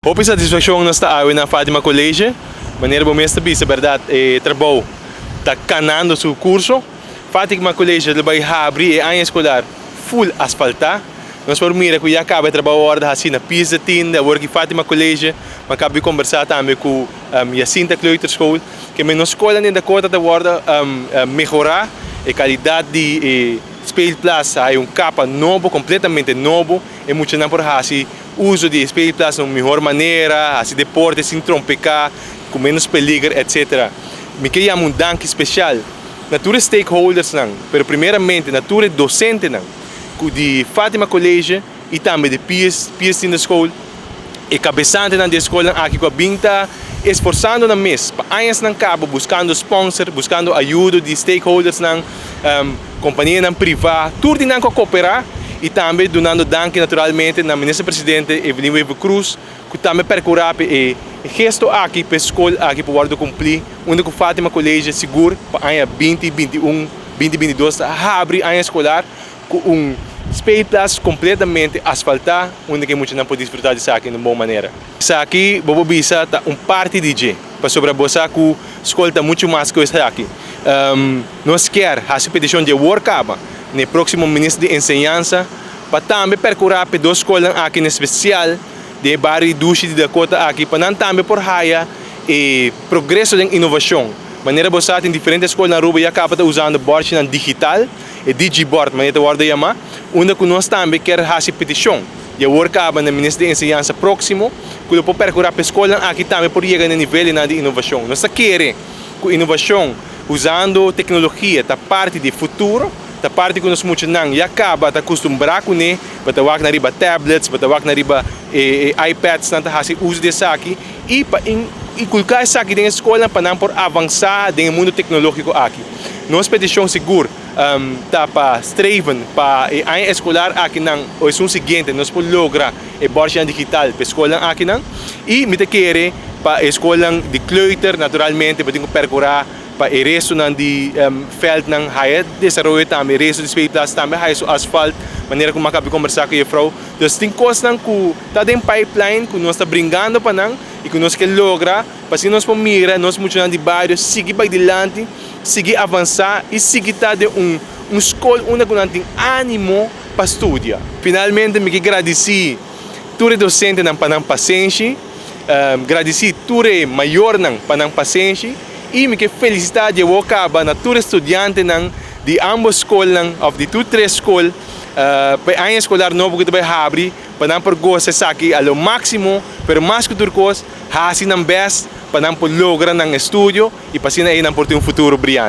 Hopi satisfakshon nos ta awe na Fatima College. Manera bo mes ta bisa bèrdat e trabou ta kanando su kurso. Fatima College lo bai habri e aña eskolar ful asfaltá. Nos por mira ku ya kaba e trabou a wòrdu hasí na Pies de Tiende, awor ki Fatima College. Mi a kaba di kombersá tambe ku Jacinta Kleuterschool ke men nos skolnan den Dakota ta wòrdu mehorá e kalidat di e speelplaats a hay un kapa nobo kompletamente nobo. E muchanan por hasi uso di e speelplaats na un mihor manera, hasi deporte sin trompeká, ku ménos peliger, etc. Mi ke yama un danki spesial na tur e stakeholdersnan, pero primeramente na tur e dosentenan ku di Fatima College i tambe di Pius Pius Tienderschool, e kabesantenan di e skolnan aki ku a bin ta esforsando nan mes pa añasnan kaba buskando sponsor, buskando ayudo di stakeholdersnan, Kompanianan privá, tur di nan ku a koperá i tambe dunando danki naturalmente na Minister Presidente Evelyn Wever Croes ku tambe perkurá pa e gesto aki pa e skol aki por wòrdu kumplí unda ku Fatima College sigur pa aña 2021, 2022 ta habri aña eskolar ku un speelplaats kompletamente asfaltá unda ku e muchanan por disfrutá di esaki na un bon manera. Esaki bo por bisa ta un parti di dje pasobra bo sa ku skol ta muchu mas ku esaki. Nos kier hasi petishon dje wor kaba na e próksimo Minister di Enseñansa pa tambe perkurá p'e dos skolnan aki en espesial den e bario dushi di Dakota aki pa nan tambe por haya e progreso den inovashon. Manera bo sa tin diferente skol na Aruba ya kaba ta usando bòrchinan digital, e digibord manera ta wòrdu yamá, unda ku nos tambe kier hasi petishon dje wor kaba na Minister di Enseñansa próksimo ku lo por perkurá p'e skolnan aki tambe por yega na e nivelnan di inovashon. Nos ta kere ku inovashon usando teknologia ta parti di e futuro, ta parti ku nos muchanan ya kaba ta kustumbrá kuné, bo ta wak nan riba tablets, bo ta wak nan riba e iPads, nan ta hasi uso di esaki i pa inkulká esaki den e skolnan pa nan por avansá den e mundu teknológiko aki. Nos petishon sigur ta pa streven pa e aña eskolar akinan o esun siguiente nos por logra e bòrchinan digital pa e skolnan akinan i mi ta kere pa e skolnan di kleuter naturalmente bo tin ku perkurá pa e restonan di vèldnan haya desaroyo tambe, e resto di speelplaats tambe haya su asfalt manera ku mi a kaba di kombersá ku jefrou. Dus tin kosnan ku ta den pipeline ku nos ta bringando pa nan i ku nos ke logra pa asina nos por mira nos muchanan di bario sigui bai dilanti, sigui avansá i sigui ta den un un skol unda ku nan tin ánimo pa studia. Finalmente mi ke gradisí tur e dosentenan pa nan pasenshi, gradisí tur e mayornan pa nan pasenshi i mi ke felisitá di awor kaba na tur e studiantenan di ambos skolnan òf di tur tres skol pa e aña eskolar nobo ku ta bai habri pa nan por gosa esaki a lo máksimo, pero mas ku tur kos hasi nan bèst pa nan por logra nan estudio i pa asina ei nan por tin un futuro briante.